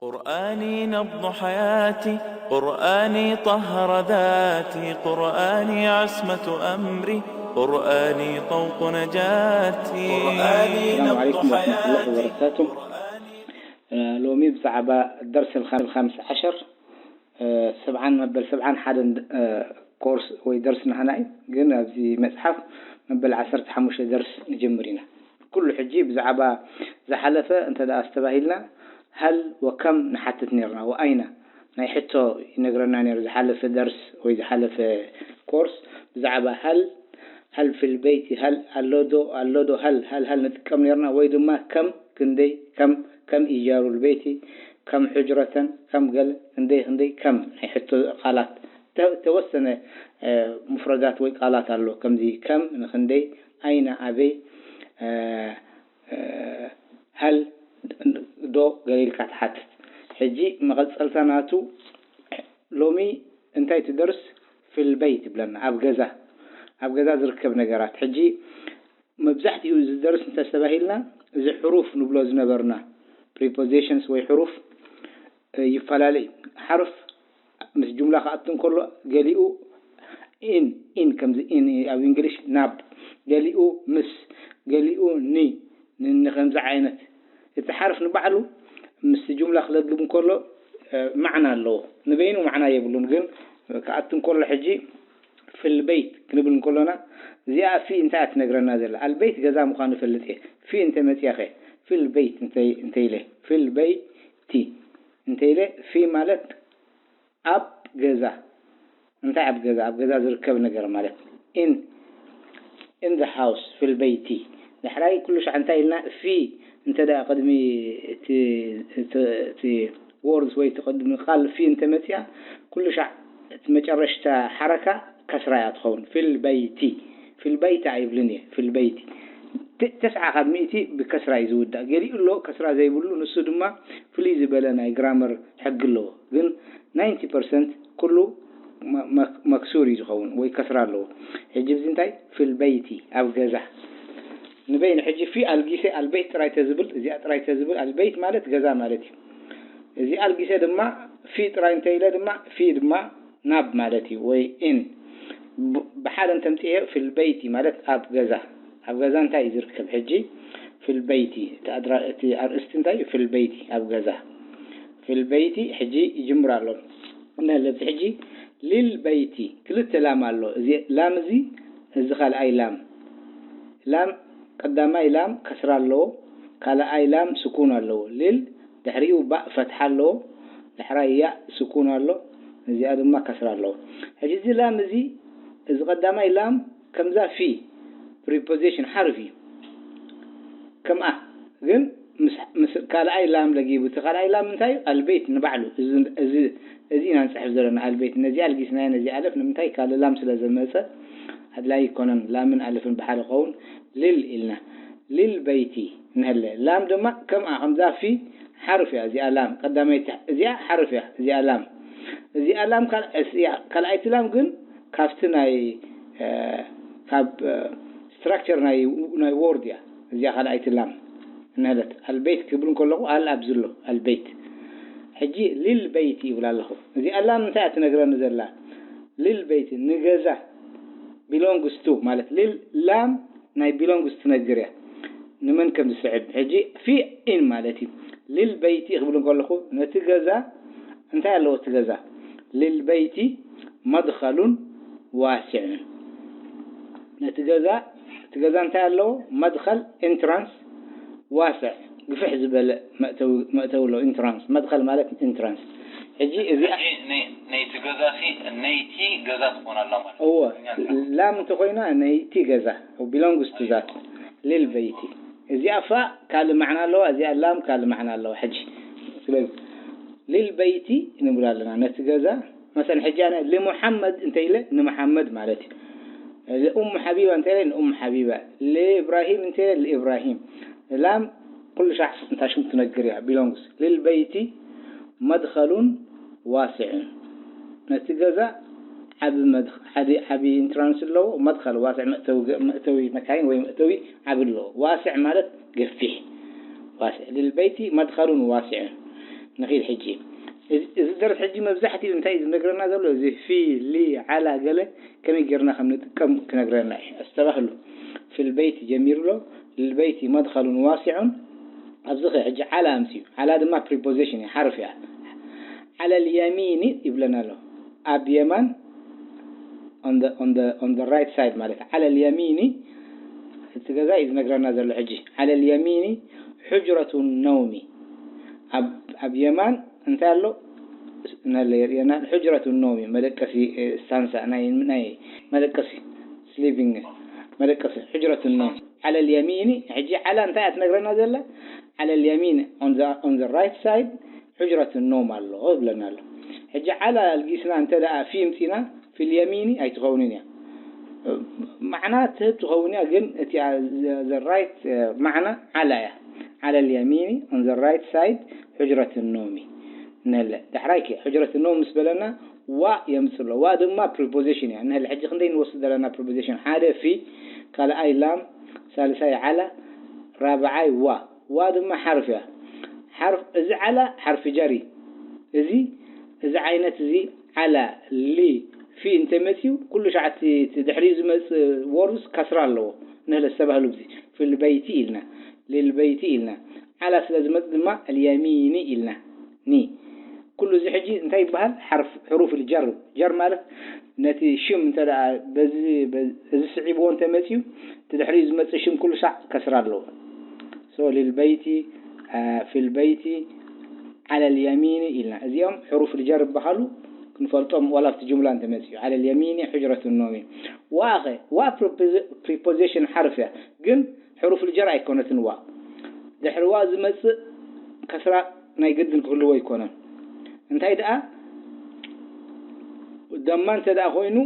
قرآني نبض حياتي، قرآني طهر ذاتي، قرآني عصمة أمري، قرآني طوق نجاتي. قرآني السلام نبض عليكم ورحمة الله حياتي، وبركاته. قرآني آه، ሎሚ ብዛዕባ ደርሲ الخامس عشر، آه، ሰብዓን መበል ሰብዓን ሓደን، آه፣ ኮርስ ወይ ደርሲ ናህና እዩ። ግን ኣብዚ መጽሓፍ መበል ዓሰርተ ሓሙሽተ ደርሲ ንጅምር ኢና። ኩሉ ሕጂ ብዛዕባ ዝሓለፈ እንተ ደኣ ኣስተባሂልና፣ هل وكم ንሓትት ነርና፣ وأين ናይ ሕቶ ይነግረና ነይሩ። ዝሓለፈ ደርስ ወይ ዝሓለፈ ኮርስ ብዛዕባ هل، هل في البيت، هل ኣሎ ዶ፣ ኣሎ ዶ፣ هل، هل፣ هل ንጥቀም ነርና። ወይ ድማ كم ክንደይ፣ كم، كم إيجار البيت، كم حجرة፣ كم ገለ፣ ክንደይ፣ ክንደይ፣ كم ናይ ሕቶ ቃላት። ተ-፣ ተወሰነ፣ آه، مفردات ወይ ቃላት ኣሎ። ከምዚ كم ንክንደይ፣ أين ኣበይ፣ آه، آه، هل ዶ ገለ ኢልካ ትሓትት። ሕጂ መቐጸልታ ናቱ ሎሚ እንታይ ትደርስ في البيت ይብለና፣ ኣብ ገዛ፣ ኣብ ገዛ ዝርከብ ነገራት። ሕጂ መብዛሕትኡ ዝደርስ እንተስተባሂልና፣ እዚ ሕሩፍ ንብሎ ዝነበርና፣ prepositions ወይ ሕሩፍ፣ እ፣ ይፈላለ እዩ። ሓርፍ ምስ ጁምላ ክኣቱ እንከሎ፣ ገሊኡ إن، إن ከምዚ إن ኣብ እንግሊሽ፣ ናብ፣ ገሊኡ ምስ፣ ገሊኡ ን፣ ን-፣ ንኸምዚ ዓይነት። እቲ ሓርፍ ንባዕሉ ምስቲ ጁምላ ክለግብ እንከሎ፣ እ፣ ማዕና ኣለዎ። ንበይኑ ማዕና የብሉን፣ ግን ክኣቱ እንከሎ ሕጂ في البيت ክንብል እንከሎና፣ እዚኣ في እንታይ እያ ትነግረና ዘላ? البيت ገዛ ምዃኑ እፈልጥ እየ። في እንተ መፅያ ኸ? في البيت እንተ-፣ እንተ ኢለ፣ في البيت እንተ ኢለ፣ في ማለት ኣብ ገዛ። እንታይ ኣብ ገዛ? ኣብ ገዛ ዝርከብ ነገር ማለት። In፣ in the house፣ في البيت። ዳሕራይ ኩሉ ሻዕ እንታይ ኢልና? في እንተ ደኣ ቅድሚ እቲ፣ እቲ፣ እቲ ወርድ ወይ እቲ ቅድሚ ቃል في እንተ መፅያ፣ ኩሉ ሻዕ እቲ መጨረሽታ ሓረካ ከስራ እያ ትኸውን። في البيت، في البيت ኣይብልን እየ። في البيت። ት-፣ ተስዓ ካብ ሚእቲ ብከስራ እዩ ዝውዳእ። ገሊኡ ኣሎ ከስራ ዘይብሉ፣ ንሱ ድማ ፍልይ ዝበለ ናይ ግራመር ሕጊ ኣለዎ። ግን ናይንቲ ፐርሰንት ኩሉ መ-፣ መክ-፣ መክሱር እዩ ዝኸውን ወይ ከስራ ኣለዎ። ሕጂ እዚ እንታይ? في البيت፣ ኣብ ገዛ። ንበይኑ ሕጂ في ኣልጊሰ البيت ጥራይ ተዝብል፣ እዚኣ ጥራይ ተዝብል፣ البيت ማለት ገዛ ማለት እዩ። እዚ ኣልጊሰ ድማ في ጥራይ እንተ ኢለ ድማ في ድማ ናብ ማለት እዩ፣ ወይ in። ብ-፣ ብሓደ እንተምፅኤ في البيت ማለት ኣብ ገዛ። ኣብ ገዛ እንታይ እዩ ዝርከብ? ሕጂ في البيت፣ እቲ ኣድራ-፣ እቲ ኣርእስቲ እንታይ እዩ? في البيت ኣብ ገዛ። في البيت ሕጂ ይጅምር ኣሎ። ነለብቲ ሕጂ للبيت ክልተ ላም ኣሎ። እዚ ላም እዚ፣ እዚ ካልኣይ ላም። ላም፣ ቀዳማይ ላም ከስራ ኣለዎ፣ ካልኣይ ላም ስኩን ኣለዎ። ልል ድሕሪኡ ባእ ፈትሓ ኣለዎ፣ ዳሕራይ ያእ ስኩን ኣሎ፣ እዚኣ ድማ ከስራ ኣለዎ። ሕጂ እዚ ላም እዚ፣ እዚ ቀዳማይ ላም ከምዛ في preposition ሓርፍ እዩ። ከምኣ ግን ምስ፣ ምስ ካልኣይ ላም ለጊቡ። እቲ ካልኣይ ላም እንታይ እዩ? البيت ንባዕሉ። እዚ፣ እዚ፣ እዚ ኢና ንጽሕፍ ዘለና፣ البيت። ነዚ ኣልጊስናዮ፣ ነዚ ኣለፍ። ንምንታይ? ካልእ ላም ስለ ዘመጸ ኣድላይ ኣይኮነን ላምን ኣለፍን ብሓደ ክኸውን። ልል ኢልና። للبيت ንሀለ። ላም ድማ ከምኣ፣ ከምዛ في ሓርፍ እያ። እዚኣ ላም ቀዳመይቲ፣ እዚኣ ሓርፍ እያ። እዚኣ ላም፣ እዚኣ ላም ካል-፣ እዚኣ ካልኣይቲ ላም ግን ካብቲ ናይ፣ እ፣ ካብ፣ እ፣ ስትራክቸር ናይ፣ ናይ ወርድ እያ። እዚኣ ካልኣይቲ ላም እንሀለት። البيت ክብል እንከለኹ ኣል ኣብዚ ኣሎ፣ البيت። ሕጂ للبيت ይብል ኣለኹ። እዚኣ ላም እንታይ እያ ትነግረኒ ዘላ? للبيت ንገዛ፣ belongs to ማለት። ልል ላም ናይ belongs ትነግር እያ። ንመን ከም ዝስዕብ። ሕጂ في in ማለት እዩ። للبيت ክብል እንከለኹ ነቲ ገዛ እንታይ ኣለዎ እቲ ገዛ? للبيت مدخل واسع። ነቲ ገዛ፣ እቲ ገዛ እንታይ ኣለዎ? መድኸል፣ ኢንትራንስ፣ ዋስዕ፣ ግፍሕ ዝበለ መእተዊ፣ መእተዊ ኣለዎ። ኢንትራንስ፣ መድኸል ማለት ኢንትራንስ። ሕጂ እዚኣ ሕጂ ናይ-፣ ናይቲ ገዛ ሲ-፣ ናይቲ ገዛ ትኾን ኣላ ማለት እዩ። እወ፣ እኛ ንሓ- ላም እንተኾይና ናይቲ ገዛ፣ belongs to that፣ للبيت። እዚኣ ፋእ ካልእ ማዕና ኣለዋ፣ እዚኣ ላም ካልእ ማዕና ኣለዋ። ሕጂ ስለዚ للبيت ንብል ኣለና ነቲ ገዛ። መሰለን ሕጂ ኣነ لمحمد እንተ ኢለ ንመሓመድ ማለት እዩ። لأم حبيبة እንተ ኢለ ንኡም ሓቢባ፣ لإبراهيم እንተ ኢለ ንኢብራሂም። ላም ኩሉ ሻዕ እንታ ሽም ትነግር እያ፣ belongs። للبيت مدخل واسع። ነቲ ገዛ ዓቢ መድኽ-፣ ዓዲ፣ ዓቢ ኢንትራንስ ኣለዎ። መድኸል ዋስዕ፣ መእተዊ ገ-፣ መእተዊ መካይን ወይ መእተዊ ዓቢ ኣለዎ። ዋስዕ ማለት ገፊሕ። ዋስዕ። للبيت مدخل واسع። ንኺድ ሕጂ። እዚ ደርስ ሕጂ መብዛሕትኡ እንታይ እዩ ዝነግረና ዘሎ? እዚ ፊ፣ ሊ፣ ዓላ ገለ ከመይ ጌርና ከም ንጥቀም ክነግረና እዩ። ኣስተባህሉ። ፊልበይቲ ጀሚሩ ኣሎ። ልልበይቲ መድኸሉን ዋሲዑን። ኣብዚ ኸ ሕጂ ዓላ ኣምፅኡ። ዓላ ድማ ፕሪፖዚሽን እያ፣ ሓርፍ እያ። ዓለል የሚኒ ይብለና ኣሎ። ኣብ የማን፣ on the right side ማለት ዓለል የሚኒ፣ እቲ ገዛ እዩ ዝነግረና ዘሎ ሕጂ። ዓለል የሚኒ ሑጅረቱ ነውሚ፣ ኣብ የማን እንታይ ኣሎ? ነለ የርእየና። ሑጅረቱ ነውሚ፣ መደቀሲ፣ ስታንሳ፣ ናይ መደቀሲ፣ ስሊፒንግ፣ መደቀሲ፣ ሑጅረቱ ነውሚ። ዓለል የሚኒ። ሕጂ ዓላ እንታይ እያ ትነግረና ዘላ? ዓለል የሚን፣ on the right side፣ ሑጅረቱ ነውም ኣሎ ይብለና ኣሎ። ሕጂ ዓላ ኣልጊስና እንተ ደኣ ፊ ምጺና፣ ፊል የሚኒ ኣይትኸውንን እያ። ማዕና ትህብ ትኸውን እያ፣ ግን እቲ right ማዕና ዓላ እያ። ዓለል የሚኒ፣ on the right side፣ ሑጅረት ነውሚ። ነለ ዳሕራይ ከ ሑጅረት ነውም ምስ በለና ዋ የምጽእ ኣሎ። ዋ ድማ ፕሪፖዚሽን እያ። ነለ ሕጂ ክንደይ ንወስድ ዘለና ፕሪፖዚሽን? ሓደ ፊ፣ ካልኣይ ላም፣ ሳልሳይ ዓላ፣ ራብዓይ ዋ። ዋ ድማ ሓርፍ እያ። ሓርፍ፣ እዚ ዓላ ሓርፊ ጀር እዩ። እዚ፣ እዚ ዓይነት እዚ ዓላ፣ ሊ፣ ፊ እንተመፅዩ፣ ኩሉ ሻዕ እቲ ድሕሪኡ ዝመፅእ ወርድስ ከስራ ኣለዎ። ንህለ ዝተባህሉ ብዚ ፊልበይቲ ኢልና፣ ሊልበይቲ ኢልና። ዓላ ስለ ዝመፅእ ድማ ኣልየሚኒ ኢልና። ኒ። ኩሉ እዚ ሕጂ እንታይ ይበሃል? ሓርፍ፣ ሕሩፍ ጀር። ጀር ማለት ነቲ ሽም እንተ ደኣ በዚ፣ በዚ፣ እዚ ስዒብዎ እንተ መፅዩ፣ እቲ ድሕሪኡ ዝመፅእ ሽም ኩሉ ሻዕ ከስራ ኣለዎ። ሶ፣ ሊልበይቲ፣ ፊልበይቲ፣ ዓለል የሚኒ ኢልና። እዚኦም ሕሩፍ ልጀር ይበሃሉ፣ ክንፈልጦም ዋላ ኣብቲ ጅምላ እንተመፅኡ። ዓለል የሚኒ ሑጅረት ኖሚ። ዋ ኸ? ዋ ፕሪፖዚሽን ሓርፍ እያ፣ ግን ሕሩፍ ልጀር ኣይኮነትን ዋ። ድሕሪ ዋ ዝመፅእ ከስራ ናይ ግድን ክህልዎ ኣይኮነን። እንታይ ደኣ ደማ እንተ ደኣ ኮይኑ፣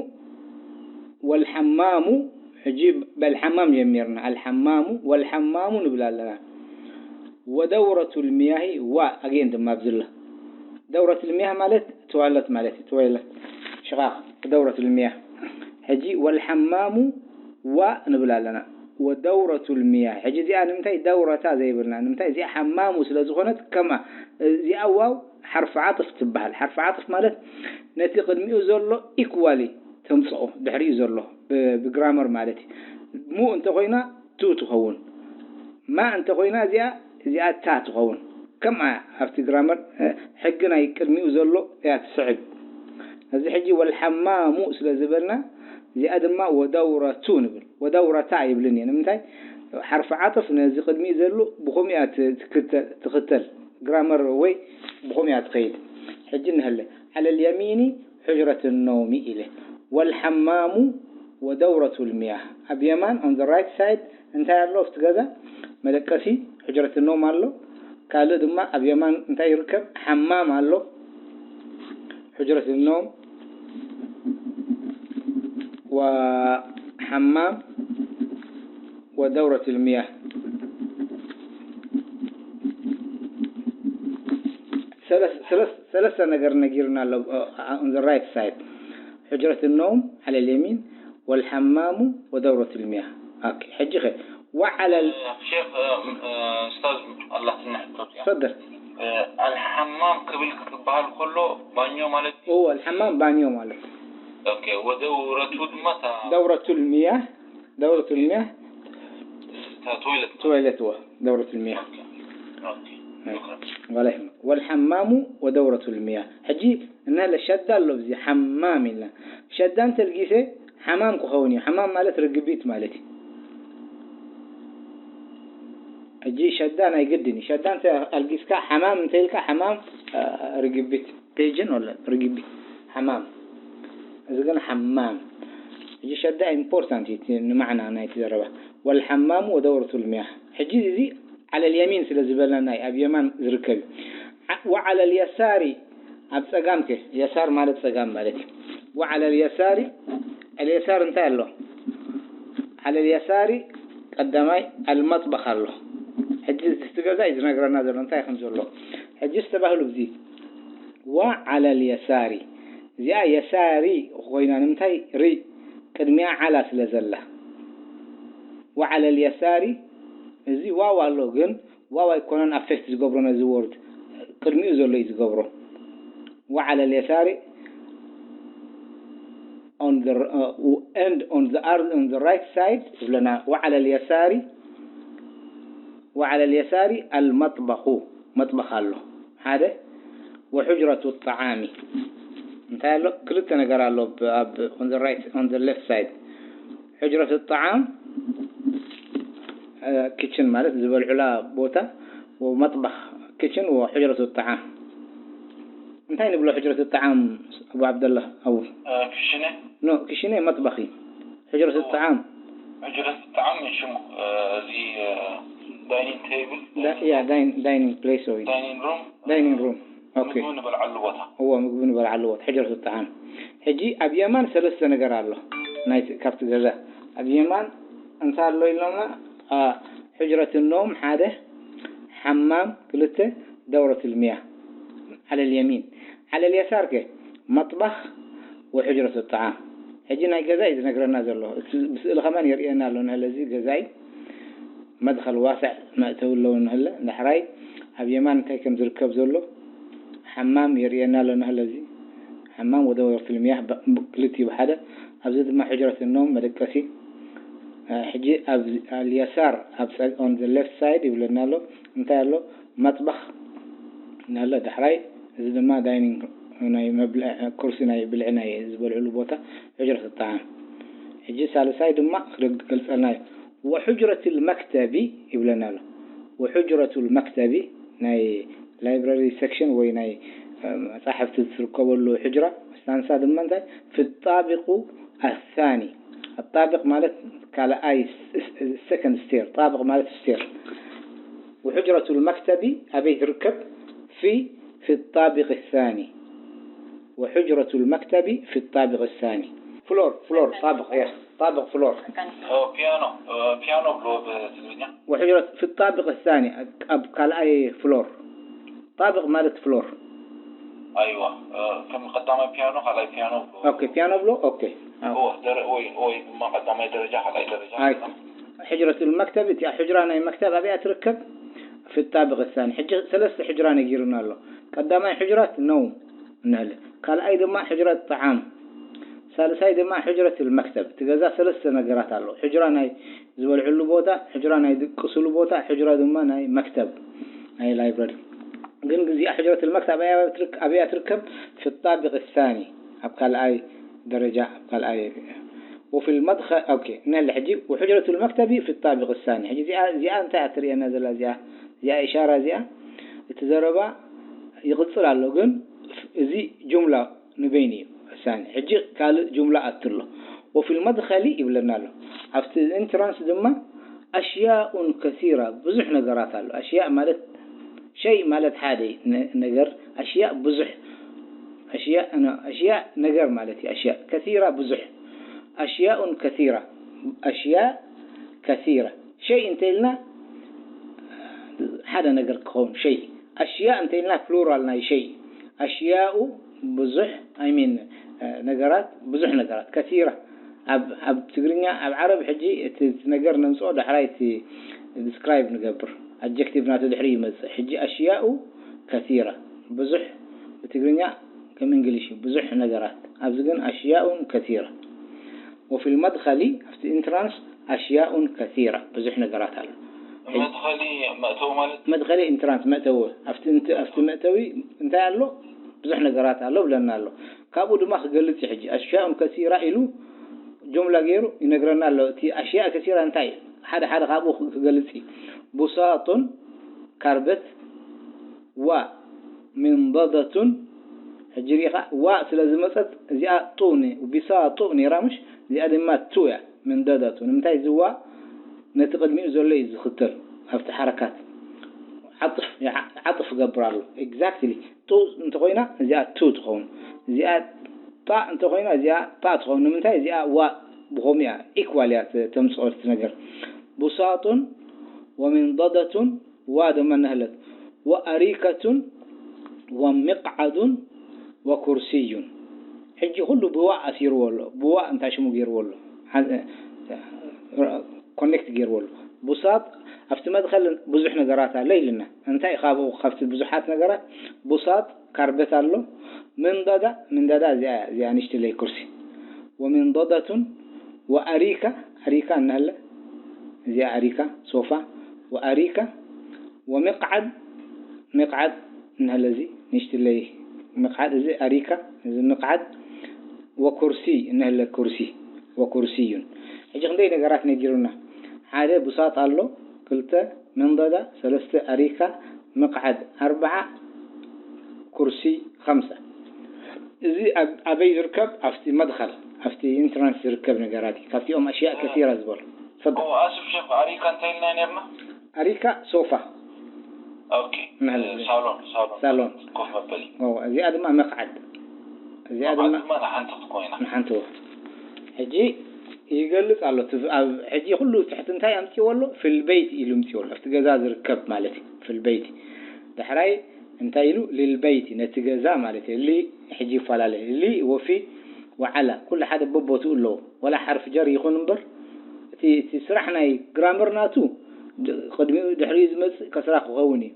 ወልሓማሙ፣ ሕጂ በልሓማም ጀሚርና። ኣልሓማሙ፣ ወልሓማሙ ንብል ኣለና። ወደውረቱ ልሚያሂ፣ ዋ ኣጌን ድማ ኣብዝሎ። ደውረቱ ልሚያህ ማለት ትዋለት ማለት እዩ። ትዋለት ሽቓቕ፣ ደውረቱ ልሚያህ። ሕጂ ወልሓማሙ ዋ ንብል ኣለና። ወደውረቱ ልሚያህ። ሕጂ እዚኣ ንምንታይ ደውረታ ዘይብልና? ንምንታይ? እዚኣ ሓማሙ ስለ ዝኾነት፣ ከምኣ እዚኣ ዋው ሓርፊ ዓጥፍ ትበሃል። ሓርፊ ዓጥፍ ማለት ነቲ ቅድሚኡ ዘሎ ኢኳሊ ተምጽኦ፣ ድሕሪኡ ዘሎ ብ-፣ ብግራመር ማለት እዩ። ሙ እንተኾይና ቱ ትኸውን። ማ እንተኾይና እዚኣ፣ እዚኣ ታ ትኸውን። ከምኣ ኣብቲ ግራመር፣ እ፣ ሕጊ ናይ ቅድሚኡ ዘሎ እያ ትስዕብ። እዚ ሕጂ ወልሓማሙ ስለ ዝበልና፣ እዚኣ ድማ ወደውረቱ ንብል። ወደውረታ ኣይብልን እየ። ንምንታይ? ሓርፊ ዓጥፍ ነዚ ቅድሚኡ ዘሎ ብኸምኡ እያ ት-፣ ትክተ-፣ ትኽተል። ግራመር ወይ ብኸምኡ እያ ትኸይድ። ሕጂ ንሀለ። ዓለል የሚኒ ሑጅረት ነውሚ ኢለ። ወልሓማሙ ወደውረቱ ልሚያህ። ኣብ የማን፣ on the right side፣ እንታይ ኣሎ ኣብቲ ገዛ? መደቀሲ፣ ሑጅረት ነውም ኣሎ። ካልእ ድማ ኣብ የማን እንታይ ይርከብ? ሓማም ኣሎ። ሑጅረት ነውም ወሓማም ወደውረት ልሚያህ። ሰለስ-፣ ሰለስ-፣ ሰለስተ ነገር ነጊርና ኣሎ፣ እ፣ on the right side። ሑጅረት ነውም ዓለል የሚን፣ ወልሓማሙ ወደውረት ልሚያህ። ኦኬ፣ ሕጂ ኸ? ወዓለል ሼኽ፣ እ፣ እ፣ ኡስታዝ፣ ኣላትና ሕቶት እያ። ተፈደል። እ፣ ኣልሓማም ክብል ክበሃል ከሎ ባኞ ማለት እዩ? እወ፣ ኣልሓማም ባኞ ማለት። ኦኬ፣ ወደውረቱ ድማ እታ ደውረቱ ልሚያህ፣ ደውረቱ ልሚያህ፣ እታ ቶይለት። ቶይለት፣ እወ፣ ደውረቱ ልሚያህ። ኦኬ፣ ኦኬ። ኣይ፣ ሹክራን። ዋላ ይህምክ። ወልሓማሙ ወደውረቱ ልሚያህ። ሕጂ እነለ ሸዳ ኣሎ፣ ብዚ ሓማም ኢልና። ሸዳ እንተልጊሰ ሓማም ክኸውን እዩ። ሓማም ማለት ርግቢት ማለት እዩ። ሕጂ ሸዳ ናይ ግድን እዩ። ሸዳ እንተ ኣልጊስካ ሓማም እንተ ኢልካ፣ ሓማም፣ አ፣ ርግቢት፣ ፒጅን ወላ ርግቢት፣ ሓማም። እዚ ግን ሓማም። ሕጂ ሸዳ ኢምፖርታንት እዩ እቲ ንማዕና ናይቲ ዘረባ። ወልሓማሙ ወደውረቱ ልሚያህ። ሕጂ እዚ ዓለል የሚን ስለ ዝበልና ናይ ኣብ የማን ዝርከብ እዩ። ዓ-፣ ወዓለል የሳሪ ኣብ ጸጋም ከ፣ የሳር ማለት ጸጋም ማለት እዩ። ወዓለል የሳሪ፣ ኣልየሳር እንታይ ኣሎ? ዓለል የሳሪ ቀዳማይ ኣልመጥበኽ ኣሎ። ሕጂ እቲ ገዛ እዩ ዝነግረና ዘሎ እንታይ ከም ዘሎ። ሕጂ ዝተባህሉ ብዚ ወዓለል የሳሪ፣ እዚኣ የሳሪ ኮይና ንምንታይ? ሪ ቅድሚያ ዓላ ስለ ዘላ። ወዓለል የሳሪ፣ እዚ ዋው ኣሎ፣ ግን ዋው ኣይኮነን ኣፌክት ዝገብሮ ነዚ ወርድ። ቅድሚኡ ዘሎ እዩ ዝገብሮ። وعلى اليسار on the uh, and on the other on the right side ይብለና። وعلى اليسار وعلى اليسار المطبخ መጥበኽ ኣሎ ሓደ وحجرة الطعام እንታይ ኣሎ ክልተ ነገር ኣሎ ብ- ኣብ on the right on the left side حجرة الطعام kitchen ማለት ዝበልዑላ ቦታ ومطبخ kitchen وحجرة الطعام እንታይ ንብሎ حجرة الطعام أبو عبد الله أو ክሽነ no ክሽነ መጥበኺ حجرة الطعام ሕጅረት ጣዕም ሽሙ እዚ ዳይኒንግ ቴብል ዳ- yeah ዳይን ዳይኒንግ ፕሌስ ወይ ዳይኒንግ ሩም ዳይኒንግ ሩም okay ምግቢ ንበልዓሉ ቦታ እዎ ምግቢ ንበልዓሉ ቦታ ሕጅረት ጣዓም ሕጂ ኣብ የማን ሰለስተ ነገር ኣሎ ናይቲ ካብቲ ገዛ ኣብ የማን እንታይ ኣሎ ኢሎምና አ፣ ሕጅረት ኖም ሓደ ሓማም ክልተ ደውረት ልሚያ على اليمين على اليسار ከ መጥባኽ وحجرة الطعام ሕጂ ናይ ገዛ እዩ ዝነግረና ዘሎ እቲ ብስእሊ ከማን የርእየና ኣሎ ንህለ እዚ ገዛ እዩ መድኸል ዋስዕ መእተዊ ኣለዎ ንህለ ዳሕራይ ኣብ የማን እንታይ ከም ዝርከብ ዘሎ ሓማም የርእየና ኣሎ ንህለ እዚ ሓማም ودورة المياه ክልቲኡ ብሓደ ኣብዚ ድማ ሕጅረት ኖም መደቀሲ ሕጂ ኣብ اليسار ኣብ on the left side ይብለና ኣሎ እንታይ ኣሎ መጥበኽ ናለ ዳሕራይ እዚ ድማ ዳይኒንግ ናይ መብልዕ ኩርሲ ናይ ብልዒ ናይ ዝበልዕሉ ቦታ ሕጅረት ጣዓም ሕጂ ሳልሳይ ድማ ክገልፀልና እዩ وحجرة المكتب ይብለና ኣሎ وحجرة المكتب ናይ ላይብራሪ ሴክሽን ወይ ናይ መፃሕፍቲ ዝርከበሉ ሕጅራ ስታንሳ ድማ እንታይ في الطابق الثاني الطابق ማለት ካልኣይ second stair طابق ማለት stair وحجرة المكتب ኣበይ ትርከብ في في الطابق الثاني وحجرة المكتب في الطابق الثاني floor floor طابق يا طابق floor ፒያኖ ፒያኖ ብሎ ብትግርኛ وحجرة في الطابق الثاني ኣብ ካልኣይ floor طابق ማለት floor ኣይዋ ከም ቀዳማይ ፒያኖ ካልኣይ ፒያኖ ብሎ okay ፒያኖ ብሎ okay ወይ ወይ ድማ ቀዳማይ ደረጃ ካልኣይ ደረጃ ኣይ ሕጅረት መክተብ እቲ ሕጅራ ናይ መክተብ ኣብያ ትርከብ في الطابق الثاني ሕጂ ሰለስተ ሕጅራ ነጊሩና ኣሎ ቀዳማይ ሕጅራት ነው እንህል ካልኣይ ድማ ሕጅረት ጣዓም ሳልሳይ ድማ ሕጅረት መክተብ እቲ ገዛ ሰለስተ ነገራት ኣሎ ሕጅራ ናይ ዝበልዕሉ ቦታ ሕጅራ ናይ ድቅስሉ ቦታ ሕጅራ ድማ ናይ መክተብ ናይ ላይብረሪ ግን እዚኣ ሕጅረት መክተብ ኣብያ ትርከብ في الطابق الثاني ኣብ ካልኣይ ደረጃ ኣብ ካልኣይ وفي المدخل okay ነለ ሕጂ وحجرة المكتب في الطابق الثاني ሕጂ እዚኣ እዚኣ እንታይ ትርእየና ዘላ እዚኣ እዚኣ إشارة እዚኣ እቲ ዘረባ ይቕፅል ኣሎ ግን እዚ ጁምላ ንበይኑ እዩ الثاني ሕጂ ካልእ ጁምላ ኣትሎ وفي المدخل ይብለና ኣሎ ኣብቲ ኢንትራንስ ድማ أشياء كثيرة ብዙሕ ነገራት ኣሎ أشياء ማለት شيء ማለት ሓደ ነገር أشياء ብዙሕ أشياء أشياء ነገር ማለት እዩ أشياء كثيرة ብዙሕ أشياء كثيرة أشياء كثيرة شيء እንተ ኢልና ሓደ ነገር ክኸውን شيء أشياء እንተ ኢልና ፕሉራል ናይ شيء أشياء ብዙሕ I mean ነገራት ብዙሕ ነገራት كثيرة ኣብ ኣብ ትግርኛ ኣብ ዓረብ ሕጂ እቲ ነገር ነምፅኦ ዳሕራይ እቲ ዲስክራይብ ንገብር ኣጀክቲቭ ናቱ ድሕሪ ይመፅእ ሕጂ أشياء كثيرة ብዙሕ ብትግርኛ ከም እንግሊሽ ብዙሕ ነገራት ኣብዚ ግን أشياء كثيرة وفي المدخل ኣብቲ ኢንትራንስ أشياء كثيرة ብዙሕ ነገራት ኣሎ መድኸሊ መእተዊ ማለት መድኸሊ ኢንትራንስ መእተዊ ኣብቲ ኣብቲ መእተዊ እንታይ ኣሎ ብዙሕ ነገራት ኣሎ ብለና ኣሎ ካብኡ ድማ ክገልፅ ሕጂ أشياء كثيرة ኢሉ ጁምላ ገይሩ ይነግረና ኣሎ እቲ أشياء كثيرة እንታይ ሓደ ሓደ ካብኡ ክገልፅ እዩ بساط ካርበት ومنضدة ሕጂ ሪኢኻ ዋ ስለ ዝመፀት እዚኣ ጡ بساط ነይራ ምሽ እዚኣ ድማ ቱ እያ ምንደደቱ ንምንታይ እዚ ዋ ነቲ ቅድሚኡ ዘሎ እዩ ዝኽተል ኣብቲ ሓረካት ዓጥፍ ዓጥፍ ገብር ኣሎ exactly ጡ እንተኮይና እዚኣ ቱ ትኸውን እዚኣ ጣ እንተኮይና እዚኣ ጣ ትኸውን ንምንታይ እዚኣ ዋ ብኸምኡ እያ equal እያ ተምፅኦ እቲ ነገር بساط ومنضدة ዋ ድማ እናሃለት وأريكة ومقعد وكرسي ሕጂ ኩሉ ብዋእ ኣሲርዎ ኣሎ ብዋእ እንታይ ሽሙ ገይርዎ ኣሎ ኮኔክት ገይርዎ ኣሎ بساط ኣብቲ መድኸል ብዙሕ ነገራት ኣሎ ኢልና። እንታይ ካብኡ፣ ካብቲ ብዙሓት ነገራት፣ ቡሳጥ ካርበት ኣሎ፣ ምንደዳ፣ ምንደዳ እዚኣ፣ እዚኣ ንእሽትለይ ኩርሲ፣ ወሚንደዳቱን ወኣሪካ፣ ኣሪካ እንሀለ፣ እዚኣ ኣሪካ፣ ሶፋ፣ ወኣሪካ፣ ወሚቕዓድ፣ ሚቕዓድ እንሀለ፣ እዚ ንእሽትለይ ሚቕዓድ፣ እዚ ኣሪካ፣ እዚ ሚቕዓድ፣ ወኩርሲ እንሀለ፣ ኩርሲ፣ ወኩርሲዩን። ሕጂ ክንደይ ነገራት ነጊሩና? ሓደ ቡሳጥ ኣሎ፣ ክልተ መንደዳ፣ ሰለስተ ኣሪካ፣ ምቕዓድ፣ ኣርብዓ ኩርሲ፣ ኸምሳ። እዚ ኣብ-፣ ኣበይ ዝርከብ? ኣብቲ መድኸል፣ ኣብቲ ኢንትራንስ ዝርከብ ነገራት እዩ። ካብቲኦም ኣሽያእ ከሲራ ዝበሉ። ተፈضل። እዎ፣ ኣስብ ሸኽ ኣሪካ እንታይ ኢልና ነርና? ኣሪካ ሶፋ። ኦኬ። ንሕና ሳሎን፣ ሳሎን። ሳሎን። ኮፍ መበሊ። እዎ፣ እዚኣ ድማ መቕዓድ። እዚኣ መቕዓድ ድማ ድማ ንሓንቲ ክትኮይና። ንሓንቲ እዎ። ሕጂ ይገልጽ ኣሎ። እቲ ኣብ ሕጂ ኩሉ ትሕቲ እንታይ ኣምጺዎ ኣሎ? ፊልበይቲ ኢሉ ኣምጺዎ ኣሎ። ኣብቲ ገዛ ዝርከብ ማለት እዩ። ፊልበይቲ። ዳሕራይ እንታይ ኢሉ? ሊልበይቲ፣ ነቲ ገዛ ማለት እዩ። ሊ ሕጂ ይፈላለ። ሊ ወፊ ወዓላ። ኩሉ ሓደ በቦትኡ ኣለዎ። ወላ ሓርፍ ጀር ይኹን እምበር፣ እቲ፣ እቲ ስራሕ ናይ ግራመር ናቱ ድ-፣ ቅድሚኡ ድሕሪኡ ዝመጽእ ከስራ ክኸውን እዩ።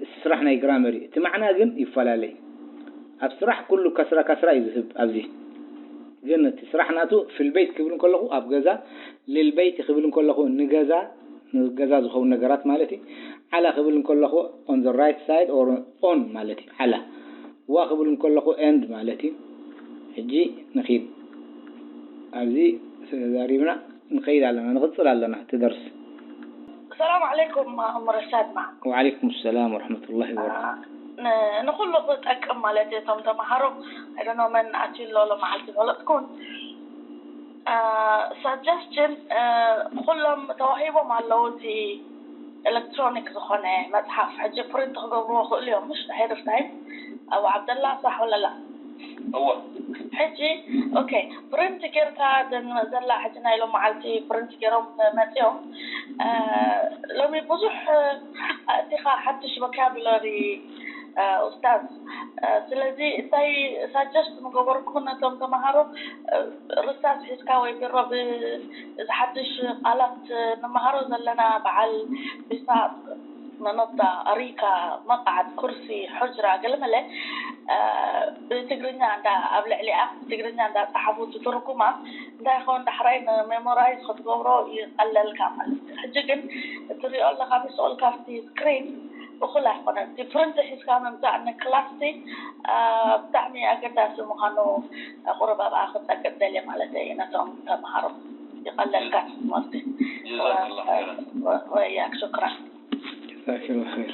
እቲ ስራሕ ናይ ግራመር እዩ። እቲ ማዕና ግን ይፈላለ እዩ። ኣብ ስራሕ ኩሉ ከስራ፣ ከስራ እዩ ዝህብ ኣብዚ። ግን እቲ ስራሕ ናቱ ፊልበይት ክብል እንከለኹ ኣብ ገዛ፣ ሊልበይቲ ክብል እንከለኹ ንገዛ፣ ንገዛ ዝኸውን ነገራት ማለት እዩ። ዓላ ክብል እንከለኹ on the right side or on ማለት እዩ። ዓላ። ዋ ክብል እንከለኹ ኤንድ ማለት እዩ። ሕጂ ንኺድ። ኣብዚ ተዛሪብና ንኸይድ ኣለና፣ ንቕጽል ኣለና እቲ ደርሲ። ሰላም ዓለይኩም፣ ኡም ረሻድና። ወዓለይኩም ሰላም ወረሕመቱላሂ ወበረካቱ። ን-፣ ንኹሉ ክጠቅም ማለት እዩ። እቶም ተምሃሮ፣ I don't know መን ኣትዩ ኣሎ ሎመዓልቲ ፈለጥኩን። አ፣ ሳጀስሽን፣ አ፣ ኩሎም ተዋሂቦም ኣለዉ እቲ ኤሌክትሮኒክ ዝኾነ መጽሓፍ። ሕጂ ፕሪንት ክገብርዎ ክእሉ እዮም፣ ምሽ? ኣሄድ ኦፍ ታይም። ኣቡ ዓብደላ፣ ሳሕ ወለላ? እወ። ሕጂ፣ ኦኬ፣ ፕሪንት ጌርካ፣ ዘን-፣ ዘላ ሕጂ ናይ ሎመዓልቲ ፕሪንት ጌሮም መጺኦም። አ፣ ሎሚ ብዙሕ ኣእቲኻ ሓድሽ ቮካቡላሪ፣ አ፣ ኡስታዝ። አ፣ ስለዚ እንታይ ሳጀስት ምገበርኩ ነቶም ተምሃሮ፣ አ፣ ርሳስ ሒዝካ ወይ ቢሮ ብ-፣ እዚ ሓድሽ ቃላት ንመሃሮ ዘለና በዓል ቢሳጥ፣ መመጣ፣ ኣሪካ፣ መቕዓድ፣ ኩርሲ፣ ሑጅራ፣ ገለመለ፣ አ፣ ብትግርኛ እንዳ፣ ኣብ ልዕሊኣ ብትግርኛ እንዳ ጸሓፉ ትትርጉማ፣ እንታይ ይኸውን ዳሕራይ ንሜሞራይዝ ክትገብሮ ይቐለልካ ማለት እዩ። ሕጂ ግን እትሪኦ ኣለኻ ምስ ኦል ካብቲ ስክሪን እኹል ኣይኮነን። እቲ ፕሪንት ሒዝካ ምምጻእ ንክላስቲ፣ አ፣ ብጣዕሚ ኣገዳሲ ምዃኑ ቁሩብ ኣብኣ ክጸቅጥ ደልየ ማለት እየ። ነቶም ተምሃሮ ይቐለልካ እቲ ትምህርቲ። ጀዛከላ ኸይረን። ወ-፣ ወያክ፣ ሹክራን። ጀዛከላ ኸይር።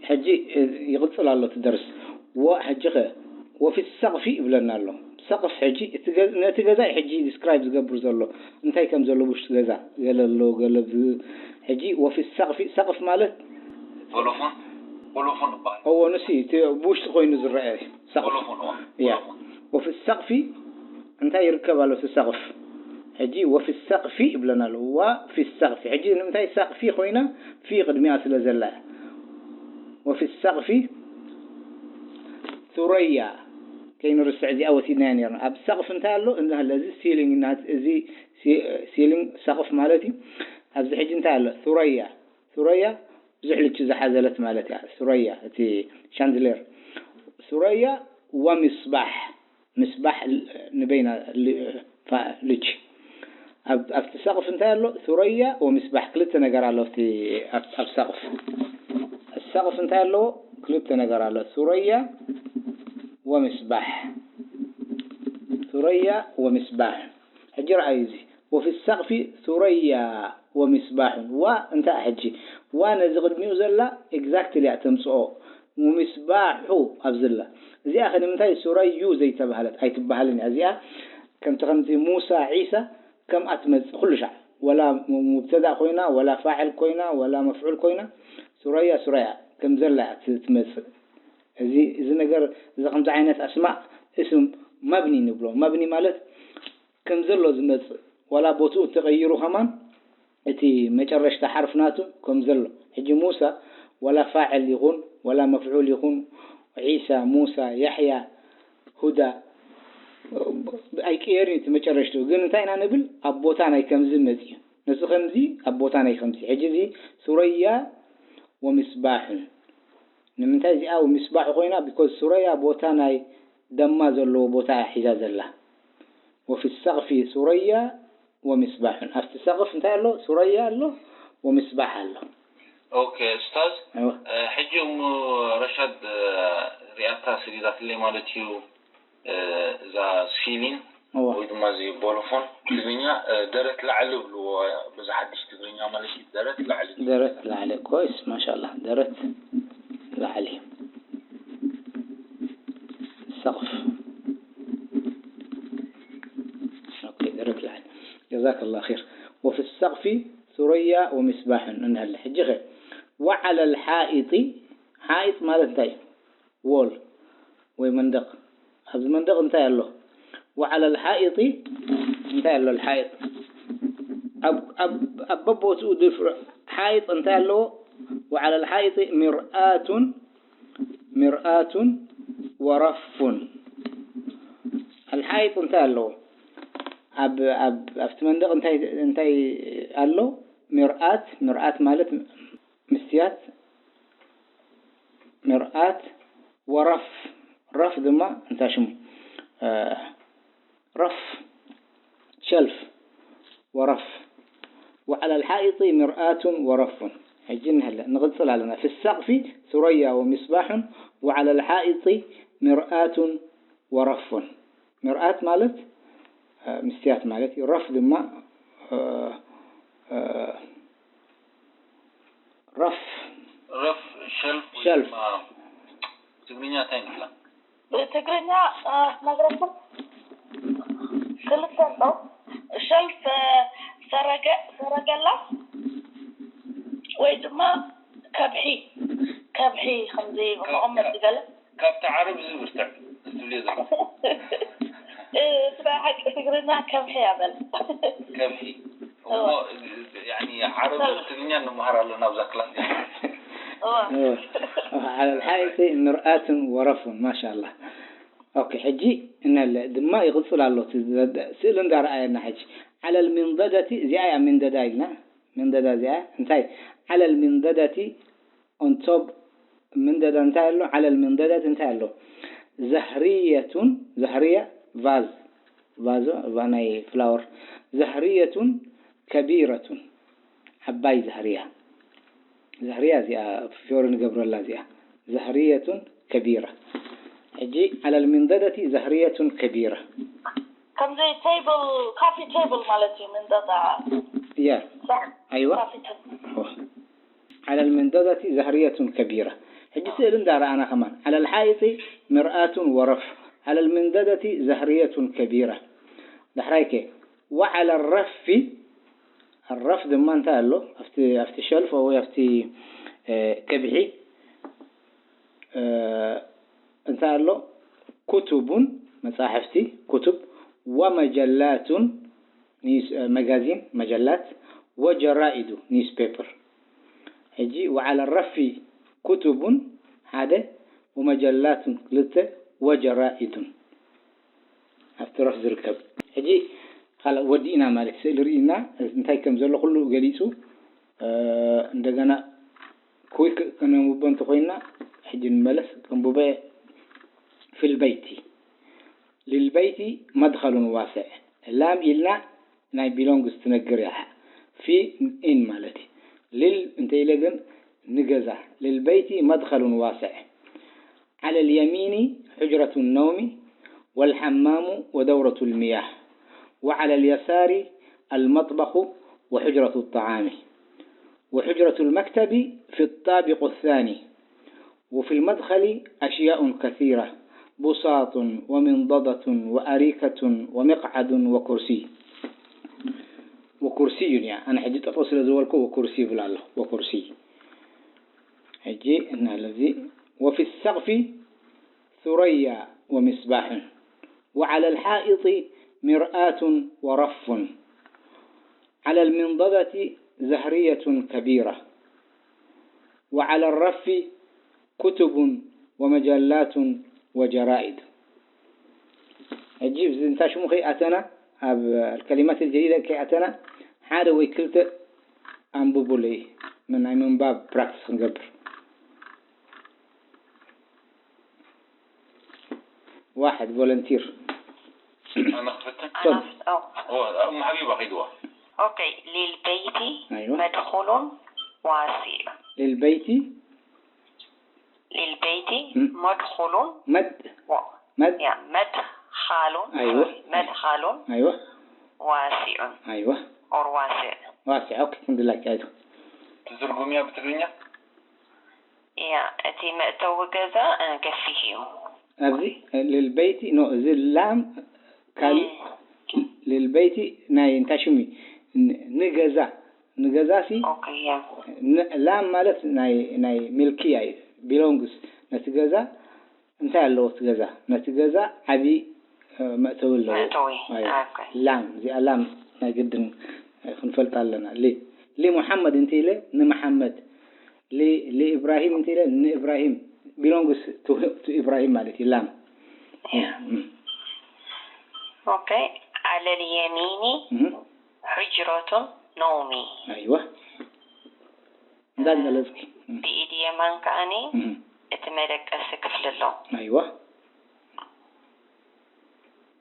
ሕጂ ይቕጽል ኣሎ እቲ ደርስ። ወ-፣ ሕጂ ኸ ወፊ ሰቕፊ ይብለና ኣሎ። ሰቕፍ ሕጂ እቲ ገ-፣ ነቲ ገዛ እዩ ሕጂ ዲስክራይብ ዝገብር ዘሎ። እንታይ ከም ዘሎ ውሽጢ ገዛ ገለ ኣሎ፣ ገለ ብ-፣ ሕጂ ወፊ ሰቕፊ፣ ሰቕፍ ማለት ቁሉፉን፣ ቁሉፉን ይበሃል። እዎ፣ ንሱ እዩ እቲ ብውሽጢ ኮይኑ ዝረአ እዩ። ሰቕፍ። ቁሉፉን፣ እዎ፣ እያ። ቁሉፉን። ወፊ ሰቕፊ እንታይ ይርከብ ኣሎ እቲ ሰቕፍ? ሕጂ ወፊ ሰቕፊ ይብለና ኣሎ። ወፊ ሰቕፊ። ሕጂ ንምንታይ ሰቕፊ ኮይና ፊ ቅድሚኣ ስለ ዘላ እያ። ወፊ ሰቕፊ ሱረያ። ከይንርስዕ እዚኣ ወሲድናያ ነርና። ኣብ ሰቕፍ እንታይ ኣሎ? እንዳ፣ እዚ ሲሊንግ እና፣ እዚ ሲ-፣ ሲሊንግ ሰቕፍ ማለት እዩ። ኣብዚ ሕጂ እንታይ ኣሎ? ሱረያ። ሱረያ ብዙሕ ልቺ ዝሓዘለት ማለት እያ። ሱረያ፣ እቲ ሻንድሌር። ሱረያ ወሚስባሕ። ምስባሕ ል-፣ ንበይና ል-፣ ፋ-፣ ልቺ። ኣብ፣ ኣብቲ ሰቕፍ እንታይ ኣሎ? ሱረያ ወምስባሕ ክልተ ነገር ኣሎ። ኣብቲ፣ ኣብ፣ ኣብ ሰቕፍ። ሰቕፍ እንታይ ኣለዎ? ክልተ ነገር ኣሎ። ሱረያ ወምስባሕ። ሱረያ ወምስባሕ። ሕጂ ረኣዩ እዚ። ወፊ ሰቕፊ ሱረያ ወምስባሑን። ዋ እንታይ ሕጂ? ዋ ነዚ ቅድሚኡ ዘላ ኤግዛክትሊ እያ ተምጽኦ። ወምስባሑ ኣብዚ ኣላ። እዚኣ ከ ንምንታይ ሱረዩ ዘይተባህለት? ኣይትበሃልን እያ። እዚኣ ከምቲ ከምዚ ሙሳ፣ ዒሳ ከምኣ ትመጽእ ኩሉ ሻዕ። ወላ ሙ-፣ ሙብተዳእ ኮይና፣ ወላ ፋዕል ኮይና፣ ወላ መፍዑል ኮይና፣ ሱረያ፣ ሱረያ ከም ዘላ እያ ት-፣ ትመጽእ። እዚ፣ እዚ ነገር፣ እዚ ከምዚ ዓይነት ኣስማእ እስም መብኒ ንብሎ። መብኒ ማለት ከም ዘሎ ዝመጽእ፣ ዋላ ቦትኡ ተቐይሩ ከማን፣ እቲ መጨረሽታ ሓርፍ ናቱ ከም ዘሎ። ሕጂ ሙሳ፣ ዋላ ፋዕል ይኹን፣ ዋላ መፍዑል ይኹን፣ ዒሳ፣ ሙሳ፣ ያሕያ፣ ሁዳ፣ ኣይቅየርን እዩ እቲ መጨረሽትኡ። ግን እንታይ ኢና ንብል? ኣብ ቦታ ናይ ከምዚ መጺኡ። ነዚ ከምዚ ኣብ ቦታ ናይ ከምዚ። ሕጂ እዚ ሱረያ ወሚስባሑን። ንምንታይ እዚኣ ወሚስባሑ ኮይና? ቢኮዝ ሱረያ ቦታ ናይ ደማ ዘለዎ ቦታ እያ ሒዛ ዘላ። ወፊ ሰቕፊ ሱረያ ወሚስባሑን። ኣብቲ ሰቕፍ እንታይ ኣሎ? ሱረያ ኣሎ፣ ወሚስባሕ ኣሎ። ኦኬ ኡስታዝ፣ ኣይዋ። እ፣ ሕጂ እሞ ረሻድ፣ እ፣ ሪኣታ ሰጊዳትለይ ማለት እዩ። እ፣ እዛ ሲሊን እዋ። ወይ ድማ እዚ ቦሎፎን ትግርኛ፣ እ፣ ደረት ላዕሊ ብልዎ። በዛ ሓድሽ ትግርኛ ማለት እዩ፣ ደረት ላዕሊ። ደረት ላዕሊ ኮይስ ማሻላ። ደረት ላዕሊ ሰቕፍ። ኦኬ፣ ደረት ላዕሊ። ጀዛከላ ኸይር። ወፊ ሰቕፊ ሱረያ ወሚስባሕን እንሀለ። ሕጂ ኸ ወዓለ ልሓኢጢ፣ ሓኢጥ ማለት እንታይ? ዎል ወይ መንደቕ። ኣብዚ መንደቕ እንታይ ኣሎ? ወዓለ ልሓኢጢ እንታይ ኣሎ? ልሓኢጥ ኣብ ኣብ ኣብ በቦትኡ ድፍር ሓይጥ እንታይ ኣለዎ? ወዓለ ልሓይጢ ሚርኣቱን ሚርኣቱን ወረፉን። ኣልሓይጥ እንታይ ኣለዎ? ኣብ ኣብ ኣብቲ መንደቕ እንታይ እንታይ ኣሎ? ሚርኣት፣ ሚርኣት ማለት ምስትያት፣ ሚርኣት ወረፍ፣ ረፍ ድማ እንታይ ሽሙ? እ፣ ረፍ ሸልፍ ወረፍ። وعلى الحائط مرآة ورف. ሕጂ ንህለ ንቕጽል ኣለና። في السقف ثريا ومصباح وعلى الحائط مرآة ورف. ሚርኣት ማለት እ፣ ምስትያት ማለት እዩ። ረፍ ድማ እ፣ እ፣ ረፍ ረፍ ሸልፍ ወይ ሸልፍ። ድማ ትግርኛ እንታይ ንብላ? ብትግርኛ እ፣ ክነግረኩም ክልተ ኣሎ። ሸልፍ እ፣ ሰረገ ሰረገላ ወይ ድማ ከብሒ ከብሒ ከምዚ መቐመጢ ገለ ካብቲ ዓረብ እዚ ብርትዕ ትብልዮ ዘለኹ። እ፣ እቲ ናይ ሓቂ ትግርኛ ከብሒ እያ በል። ከብሒ እሞ ያኒ ዓረብ ትግርኛ ንምሃር ኣለና ኣብዛ ክላስ እዚኣ። እዋ። على الحائط مرآة ورف. ማሻላ። ኦኬ፣ ሕጂ እናለ ድማ ይቕጽል ኣሎ። እቲ ዝበደ ስእሊ እንዳረኣየና ሕጂ على المنضدة እዚኣ እያ ምንደዳ ኢልና። ምንደዳ እዚኣ እንታይ? على المنضدة on top ምንደዳ እንታይ ኣሎ? على المنضدة እንታይ ኣሎ? ዘህርየቱን፣ ዘህርያ ቫዝ፣ ቫዞ፣ ቫ-፣ ናይ ፍላወር። ዘህርየቱን ከቢረቱን፣ ዓባይ ዘህርያ። ዘህርያ እዚኣ ፊዮሪ ንገብረላ እዚኣ። ዘህርየቱን ከቢራ። ሕጂ على المنضدة ዘህርየቱን ከቢራ። ከምዚ ቴብል ካፊ ቴብል ማለት እዩ ምንጠጣ ያ صح ኣይዋ ካፊ ቴብል على المنضدة زهرية كبيرة. ሕጂ ስእሊ እንዳረኣና ከማን على الحائط مرآة ورف، على المنضدة زهرية كبيرة። ዳሕራይ ከ وعلى الرف، الرف ድማ እንታይ ኣሎ? ኣብቲ ኣብቲ ሸልፍ ወይ ኣብቲ እ፣ ከብሒ እ፣ እንታይ ኣሎ? كتب መጻሕፍቲ كتب ومجلات ኒውስ መጋዚን መጀላት وجرائد ኒውስ ፔፐር። ሕጂ وعلى الرف كتب ሓደ ومجلات ክልተ وجرائد ኣብቲ ረፍ ዝርከብ። ሕጂ ካልእ ወዲእና ማለት ስእሊ ርኢና እንታይ ከም ዘሎ ኩሉ ገሊጹ እ፣ እንደገና ኩዊክ ከነንብቦ እንተኮይና ሕጂ ንመለስ ከንብቦ في البيت للبيت مدخل واسع ላም ኢልና ናይ ቢሎንግስ ትነግር እያ في in ማለት እዩ ልል እንተ ኢለ ግን ንገዛ للبيت مدخل واسع على اليمين حجرة النوم والحمام ودورة المياه وعلى اليسار المطبخ وحجرة الطعام وحجرة المكتب في الطابق الثاني وفي المدخل أشياء كثيرة بساط ومنضدة وأريكة ومقعد وكرسي وكرسي እያ ኣነ ሕጂ ጠጠው ስለ ዝበልኩ وكرسي ይብል ኣለኹ وكرسي ሕጂ እና ለዚ وفي السقف ثريا ومصباح وعلى الحائط مرآة ورف على المنضدة زهرية كبيرة وعلى الرف كتب ومجلات وجرائد ሕጂ እዚ እንታይ ሽሙ ከይኣተና ኣብ الكلمات الجديدة ከይኣተና ሓደ ወይ ክልተ ኣንብቡለይ፣ ምን ናይ ምንባብ ፕራክቲስ ክንገብር። ዋሕድ ቮለንቲር። ኣነ ክፍትን። ሶል። أنا أو هو أم حبيبة خدوة. أوكي. للبيت أيوة. مدخل واسع. ልልበይቲ للبيت م. مدخل መድ و... መድ يا مدخل أيوة. مدخل ኣይወ واسع ኣይወ or واسع. ዋሲዕ ኦኬ ክንድላቂ ኣይዞ ትርጉምያ ብትግርኛ يا እቲ መእተዊ ገዛ እ፣ ገፊሕ እዩ። ኣብዚ ልልበይቲ ኖ እዚ ላም ካልእ ልልበይቲ ናይ እንታይ ሽሙ እዩ? ን- ንገዛ ንገዛ ሲ ኦኬ ያ ን- ላም ማለት ናይ ናይ ሚልክያ እዩ ቢሎንግስ ነቲ ገዛ እንታይ ኣለዎ እቲ ገዛ ነቲ ገዛ ዓብዪ እ፣ መእተዊ ኣለዎ መእተዊ ኣይ፣ ኦኬ ላም እዚኣ ላም ናይ ግድን ክንፈልጣ ኣለና ሊ ሊ ሙሓመድ እንተ ኢለ ንመሓመድ ሊ ሊ ኢብራሂም እንተ ኢለ ንኢብራሂም ቢሎንግስ ቱ ኢብራሂም ማለት እዩ ላም ያ እም፣ ኦኬ على اليمين እም፣ حجرة نومي ኣይዋ እንዳገለጽኪ እም፣ ብኢድ የማን ከኣኒ እም፣ እቲ መደቀሲ ክፍሊ ኣሎ ኣይዋ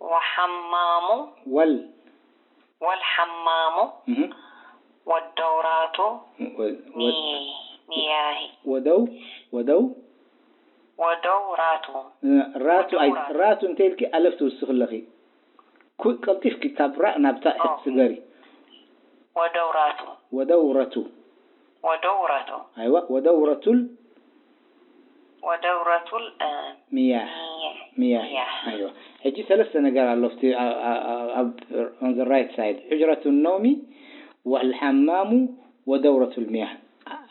وحمام ወል والحمام እም፣ والدورات ወ- ወ- مي- مياه ወደው ወደው ودورات እ፣ ራቱ ኣይ ራቱ እንተ ኢልኪ ኣለፍ ትውስኺ ኣለኺ ኩ ቀልጢፍኪ ካብ ራእ ናብ ታእ ኦ። ስገሪ ودورات ወደውረቱ ودورة ኣይዋ ወደውረቱል ودورة ال- እ፣ ሚያህ مياه ሚያህ ሚያህ። ኣይዋ ሕጂ ሰለስተ ነገር ኣሎ ኣብቲ ኣ- ኣ- ኣ- ኣብ on the right side حجرة النوم والحمام ودورة المياه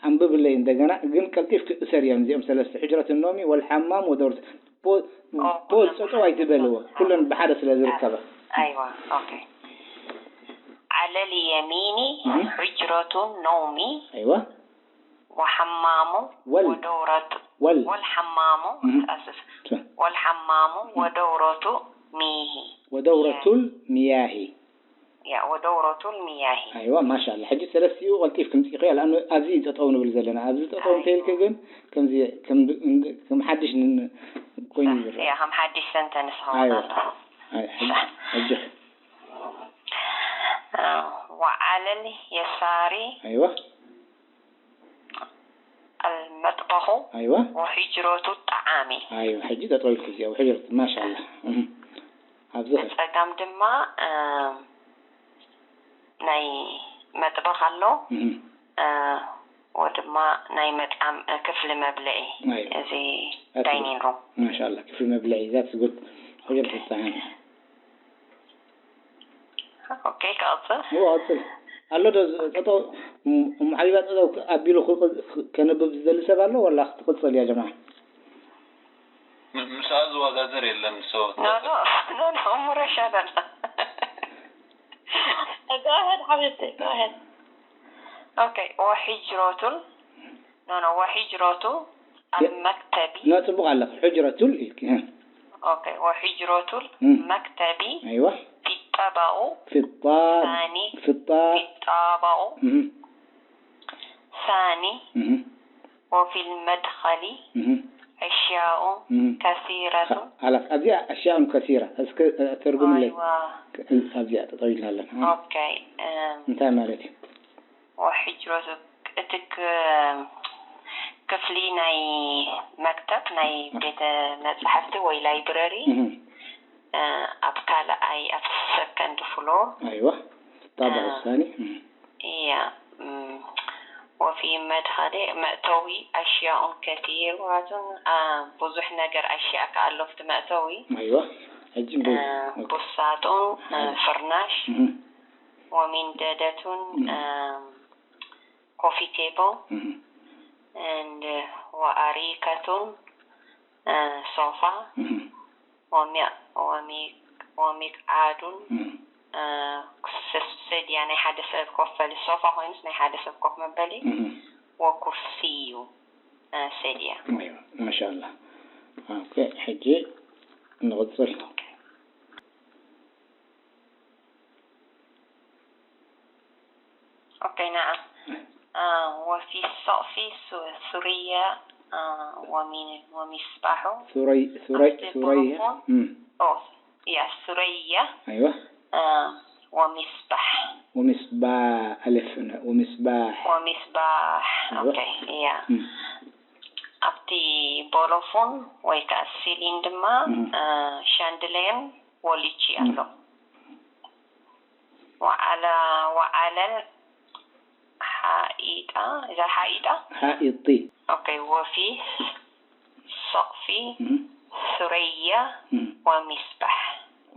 ኣንብብለይ እንደገና ግን ቀልጢፍኪ እሰርዮም እዚኦም ሰለስተ حجرة النوم والحمام ودورة ፖ- ኦ፣ ፖዝ ጠጠው ኣይትበልዎ ኩለን ብሓደ ስለ ዝርከባ أيوة أوكي على اليمين مهم. حجرة النوم ኣይዋ وحمام ወል- ودورة ወል والحمام مهم. أسف والحمام ودورة ميه ودورة المياه يا ودورة المياه ኣይዋ ማሻላ ሕጂ ሰለስቲኡ ቀልጢፍ ክምፅእ ይኽእል ኣነ ኣብዚ እዩ ጠጠው ንብል ዘለና ኣብዚ ጠጠው እንተይልክ ግን ከምዚ ከም ከም ሓድሽ ን- ኮይኑ ይረአ يا هم حدش سنتنس أيوة. هون ኣይ፣ ሕጂ- ሕጂ وعلى اليسار ኣይዋ المطبخ ኣይዋ وحجرة الطعام ኣይዋ ሕጂ ጠጠው ኢልክ እዚኣ ውሕጅርት ማሻላ እህ። ኣብዚ ኸ- ብፀጋም ድማ እ፣ ናይ መጥበኽ ኣሎ እህ። እ፣ ወድማ ናይ መጥዓም እ፣ ክፍሊ መብልዒ ኣይ። እዚ ኣቲ- ዳይኒንግ ሩም ማሻላ ክፍሊ መብልዒ that's good ሕጅር ትፀዓን ኦኬ ክቐፅል እዎ ቀፅል ኣሎ ዶ ጠጠው እም- እም ሓቢባ ጠጠው ኣቢሉ ክቕ- ከንብብ ዝደሊ ሰብ ኣሎ ወላ ክትቕፅል እያ ጀማ ም- ምስኣ ዝወዳደር የለን so ኖ ኖ ኖ ኖ እሙ ረሻ ደላ Go ahead حبيبتي go ahead. ኦኬ ወሕጅሮቱል ኖ ኖ ወሕጅሮቱ ኣብ መክተቢ ኖ ፅቡቅ ኣለክ ሕጅረቱል ኢልክ እ። ኦኬ ወሕጅሮቱል እም። መክተቢ ኣይዋ ፊጠባኡ ፍጣር ሳኒ ፍጣር ፊጠባኡ እህ፣ ሳኒ እህ። وفي المدخل እህ፣ أشياء እህ። كثيرة ኸላስ ኣብዚኣ ኣሽያኡን ከሲራ እስከ ተርጉምለይ أيوة ኣብዚኣ ጠጠው ኢልና ኣለና أوكي أم، እንታይ ማለት እዩ وحجرة እቲ ክ- ክፍሊ ናይ መክተብ ናይ ቤተ መጻሕፍቲ ወይ ላይብረሪ እህ፣ እ፣ ኣብ ካልኣይ ኣብ ሰከንድ ፍሎር ኣይዋ ጣባ እ። ውሳኔ እህ። እያ እም፣ وفي المدخل መእተዊ أشياء كثيرة አ፣ ብዙሕ ነገር ኣሽያእ ከኣሎ ኣብቲ መእተዊ ኣይዋ ሕጂ እ፣ እንደ ቡሳጡን እ፣ ፍርናሽ እህ፣ ومنددة እ፣ ኮፊ ቴብል እህ፣ and وأريكة እ፣ ሶፋ እህ። ومق- ومق- ومقعد እህ፣ እ፣ ሰድያ ናይ ሓደ ሰብ ኮፍ መበሊ ሶፋ ኮይኑስ ናይ ሓደ ሰብ ኮፍ መበሊ እህ። وكرسي እ፣ ሰድያ ኣይዋ ማሻላ ኦኬ ሕጂ ንቕፅል آه، وفي السقف س- ثريا، آه، ومن ومصباح. ثري ثري أصل ثريا بروفون. مم. أو يا ثريا، أيوة. آه، ومصباح. ومصباح ألف هنا. ومصباح ومصباح. أيوة. أوكي، يا. مم. ኣብቲ ቦሎፎን ወይ ከዓ ሲሊን ድማ እም። እ፣ ሻንድሌን ወሊቺ እም። ኣሎ። وعلى وعلى الحائط، إذا حائطة. حائط. أوكي، وفي السقف እም። ثريا እም። ومصباح.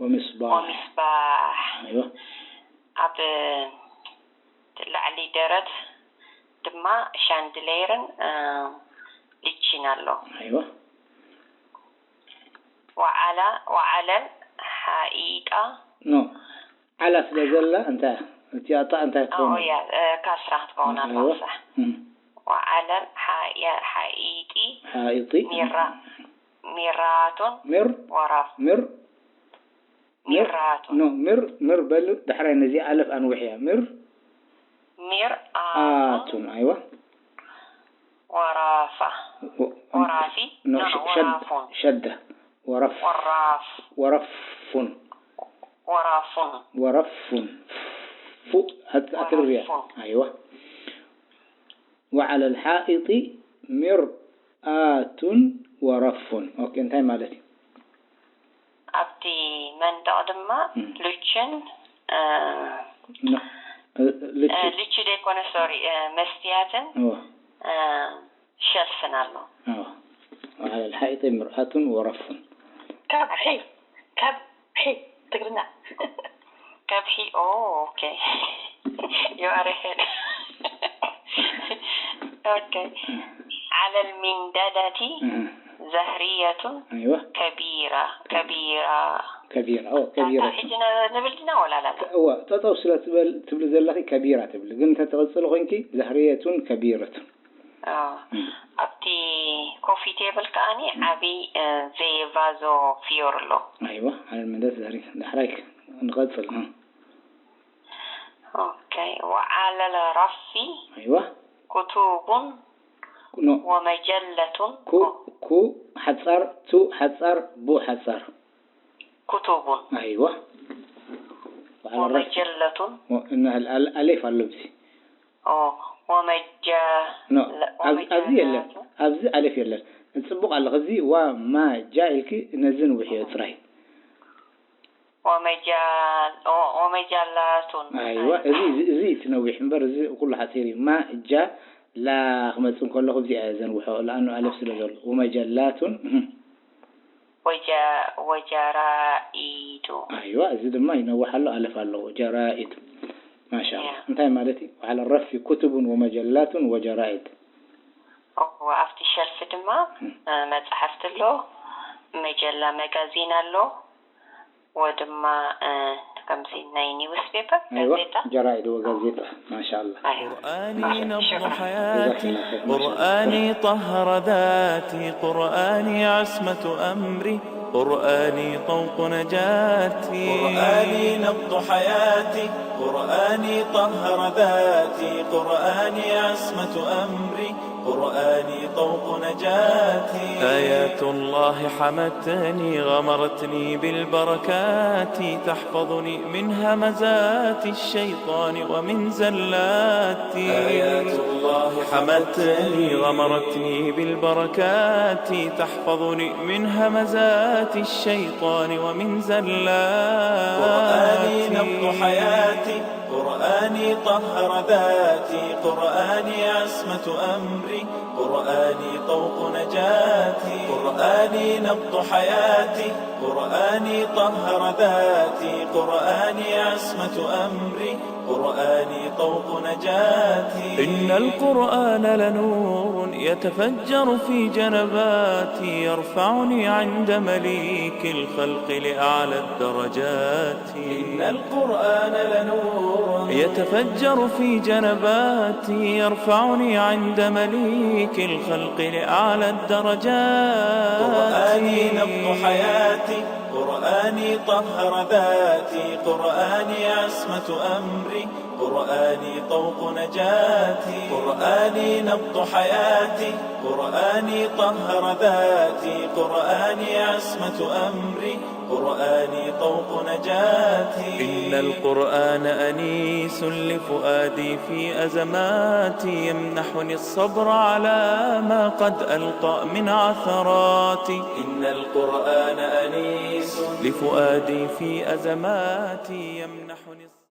ومصباح ومصباح. أيوة. ኣብ ላዕሊ ደረት ድማ ሻንድሌርን እ፣ ሊቺን ኣሎ። أيوة. وعلى وعلى الحائط. ኖ ዓላ ስለ ዘላ እንታይ እቲኣ ጣ እንታይ ኦ ትኸውን? ያ እ፣ ካስራ ክትከውን ኣለዋ። أيوة. صح. እም። وعلى الحائ- حائط حائط. مرة مرات ምር ورف ምር مرات ኖ ምር ምር በሉ ዳሕራይ ነዚ ኣለፍ ኣንውሕያ ምር مرآة ኣቱን ኣይዋ ورافة ወ- ورافي ኖ ኖ ኖ ሸ- ሸድ وراف ሸደ ወረፍ وراف ወረፉን وراف ወረፉን ፉ ኣት- ኣትርብያ ወረፉን። ኣይዋ وعلى الحائط مرآة ورف ኦኬ እንታይ ማለት እዩ ኣብቲ መንደቕ ድማ እም። ልችን እ፣ ኖ እ- ልች እ፣ ልች ዘይኮነ ሶሪ እ፣ መስትያትን እዋ እ፣ ሸልፍን ኣሎ። እዋ وعلى الحائط مرآة ورف ከብሒ ከብሒ ትግርኛ ከብሒ ኦ ኦኬ you are ahead okay على المندادة እህ። زهرية أيوة كبيرة كبيرة كبيرة أو كبيرة ሕጂ ነ- ንብል ዲና ወላ ላላ እዋ ጠጠው ስለ ትበል ትብሊ ዘለኺ ከቢራ ትብሊ ግን እንተ ትቕፅሊ ኮንኪ ዘህርየቱን ከቢረቱን ኣብቲ ኮፊ ቴብል ከዓኒ ዓብዪ ዘይቫዞ ፊዮር ኣሎ ኣይዋ ዓለም መደት ዘሪ ዳሕራይ ንቐፅል ኦኬ ወዓለለ ራፊ ኣይዋ ኩቱቡን ኖ ወመጀለቱን ኩ ኩ ሓፃር ቱ ሓፃር ቡ ሓፃር ኩቱቡን ኣይዋ ወዓለ ራፊ ወመጀለቱን እነህል ኣሌፍ ኣሎ ብዚ ኦ፣ ወመጃ ኖ ለ- ኣብ- ኣብዚ የለን ወመጃላቱ። ኣብዚ ኣሌፍ የለን ፅቡቅ ኣለክ እዚ ዋ ማ ጃ ኢልኪ ነዚ ንውሕዮ ፅራይ ወመጃ- ኦ- ወመጃላቱን ኣይዋ እዚ እዚ- እዚ እቲ ነዊሕ እምበር እዚ ኩሉ ሓፂር እዩ ማ ጃ ላ ክመፅእ እንከለኹ እዚኣ እየ ዘንውሖ ለኣኑ ኣሌፍ ስለ ዘሎ ወመጀላቱን እህ። ወጃ- ወጃራኢቱ ኣይዋ እዚ ድማ ይነውሕ ኣሎ ኣለፍ ኣለዎ ጀራኢድ ማሻ ያ። እንታይ ማለት እዩ በዓል ረፊ ኩቱቡን ወመጀላቱን ወጀራኢድ ኦ፣ ኣብቲ ሸልፍ ድማ እ፣ መፅሓፍቲ ኣሎ መጀላ መጋዚን ኣሎ ወድማ እ፣ ከምዚ ናይ ኒውስ ፔፐር ኣይዋ ጋዜጣ ጀራኢድ ወጋዜጣ ማሻ ኣላ ኣይዋ። قرآني نبض حياتي قرآني طهر ذاتي قرآني عصمة أمري قرآني طوق نجاتي قرآني نبض حياتي قرآني طهر ذاتي قرآني عصمة أمري قرآني طوق نجاتي آيات الله حمتني غمرتني بالبركات تحفظني من همزات الشيطان ومن زلاتي آيات الله حمتني غمرتني بالبركات تحفظني من همزات الشيطان ومن زلاتي قرآني نبض حياتي قرآني طهر ذاتي قرآني عصمة أمري قرآني طوق نجاتي قرآني نبض حياتي قرآني طهر ذاتي قرآني عصمة أمري قرآني طوق نجاتي إن القرآن لنور يتفجر في جنباتي يرفعني عند مليك الخلق لأعلى الدرجات إن القرآن لنور يتفجر في جنباتي يرفعني عند مليك الخلق لأعلى الدرجات قرآني نبض حياتي قرآني طهر ذاتي قرآني عصمة أمري قرآني طوق نجاتي، قرآني نبض حياتي، قرآني طهر ذاتي، قرآني عصمة أمري، قرآني طوق نجاتي. إن القرآن أنيس لفؤادي في أزماتي، يمنحني الصبر على ما قد ألقى من عثرات. إن القرآن أنيس لفؤادي في أزماتي، يمنحني